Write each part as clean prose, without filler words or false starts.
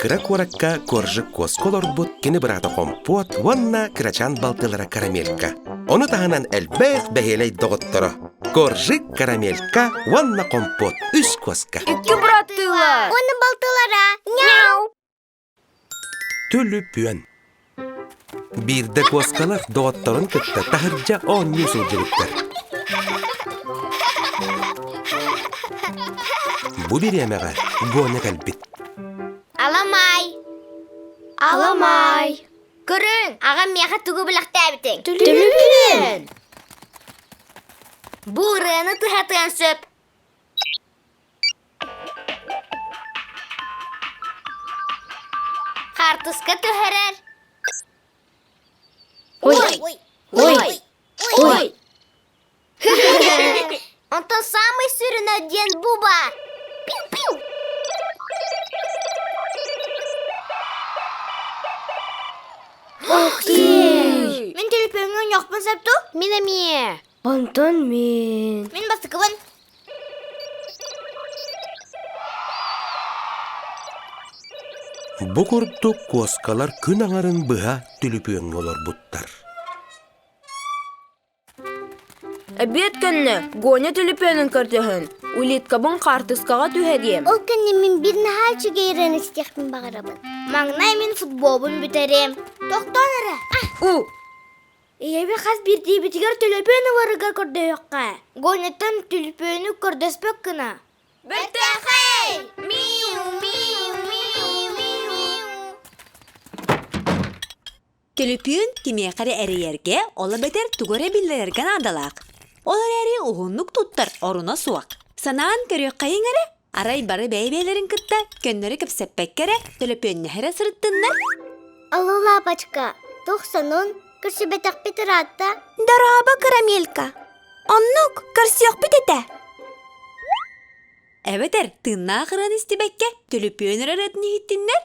кыра куоракка Коржик куоска олорбут кини быраата Хомпуот уонна кырачаан балтылара Карамелька. Ону таһынан элбэх бэһиэлэй доҕотторо Коржик, Карамелька уонна Хомпуот үс куоска. Икки быраттыылар. Уонна балтылара. Няу! Түлүпүөн. Биирдэ куоскалар доҕотторун кытта таһырдьа оонньуу сылдьыбыттар. Бу бириэмэҕэ Гоня кэлбит. Аламай! Аламай! Көрүҥ, аҕам миэхэ тугу бэлэхтээбитиҥ? Түлүпүөн! Бу ырыаны тыһатыан сөп. Хаартыска түһэрэр. Ой! Ой! Ой! Онтон самый сүрүнэ диэн бу баар. Пиу-пиу! Ох ты! Мин төлөпүөҥҥэ ойньохпун сөп дуу? Мин эмиэ. Онтон мин. Мин бастакыбын. Бу курдук куоскалар күн аҥарын быһа түлүпүөҥҥэ олорбуттар. Эбиэт кэннэ Гоня түлүпүөнүн көрдөһөн, улиткабын хаартыскаҕа түһэриэм. Ол кэннэ мин биир наһаа үчүгэй ырыаны истиэхпин баҕарабын. Маҥнай мин футболбун бүтэриэм. Тохтоон эрэ. У! Ийэбит хас биирдиибитигэр төлөпүөн ыларыгар көрдөһүөххэ. Гоняттан түлүпүөнү көрдөспөт гына. Бэртээхэй! Миу, миу, миу, миу. Төлөпүөн кимиэхэ эрэ эрийэргэ, ол эбэтэр тугу эрэ биллэрэргэ наадалаах. Ол эрээри уһуннук туттар оруна суох. Санаан көрүөххэйиҥ эрэ, арай бары бэйэ-бэйэлэрин кытта көннөрү кэпсэппэккэ эрэ төлөпүөннэһэ эрэ сырыттыннар. Алло, лапочка, туох сонун? Көрсүбэтэхпит ыраатта. Дорообо, Карамелька. Оннук, көрсүөхпүт этэ. Эбэтэр тыыннаах ырыаны истибэккэ төлөпүөн эрэ ырыатын иһиттиннэр.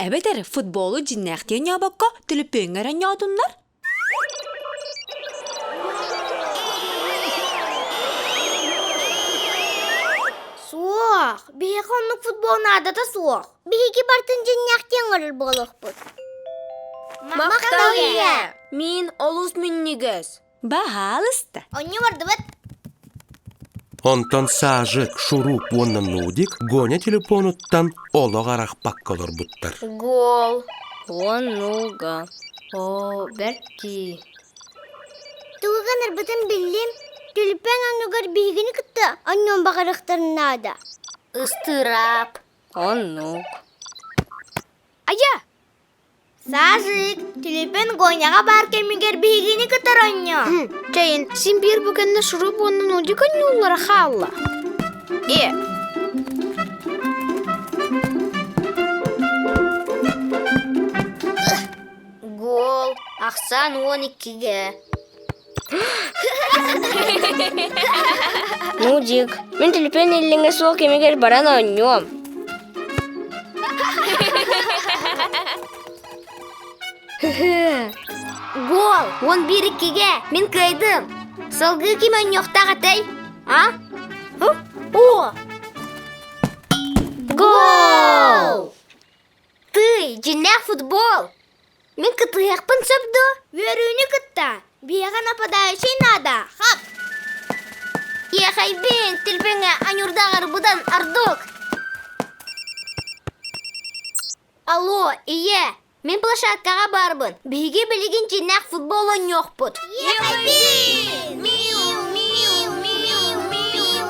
Эбэтэр футболу дьиннээхтии оонньообокко төлөпүөҥҥэ эрэ оонньоотуннар. Суох, биһиэхэ оннук футбол наадата суох. Биһиги бартын дьиннээхтии оҥорор буолуохпут. Махтал ийэ! Мин олус минньигэс. Баһаалыста. Онньу бардыбыт. Онтон Сажик, Шуруп уонна Нудик Гоня телефонуттан олох арахпакка олорбуттар. Гол. Оннуга. О, бэрт дии. Тугу гынарбытын биллим. Түлүппэн оннугар биһигини кытта онньуон баҕарыахтарын наада. Ыстыраап. Оннук. Айа! Сажик, түлүпэн Гоняҕа баар кэмигэр биһигини кытары оонньоо. Чэйин, син биир бу кэннэ шуруп уонна нудик оонньууллара хаалла. Э. Гол, ахсаан 12-ге. Нудик, мин түлүпүөн иллэҥэ суох кэмигэр баран оонньуом. Гол, 11-иккигэ мин кыайдым. Салгыы ким оонньуохтаах этэй? А? О! Гол! Тый, дьиннээх футбол! Мин кытыһыахпын сөп дуо? Үөрүүнү кытта! Биһиэхэ нападающий наада! Хап! Иэхэйбин, тилбэҥэ аньурдааҕар быдан ордук! Алло, ийэ, мин площадкаҕа баарбын. Биһиги билигин дьиннээх футбол оонньуохпут. Иэхэйбин! Миу, миу, миу, миу!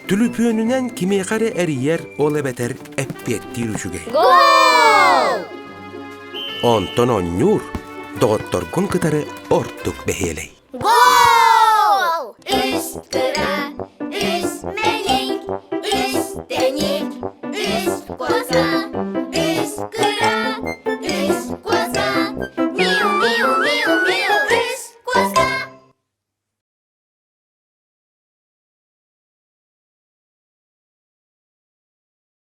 Түлүпүөнүнэн кимиэхэ эрэ эрийэр, ол эбэтэр эппиэттиир үчүгэй. Гол! Онтон оонньуур, доҕотторгун кытары ордук бэһиэлэй. Гол! Үс кыра, үс мэлик, үс тэник, үс коза.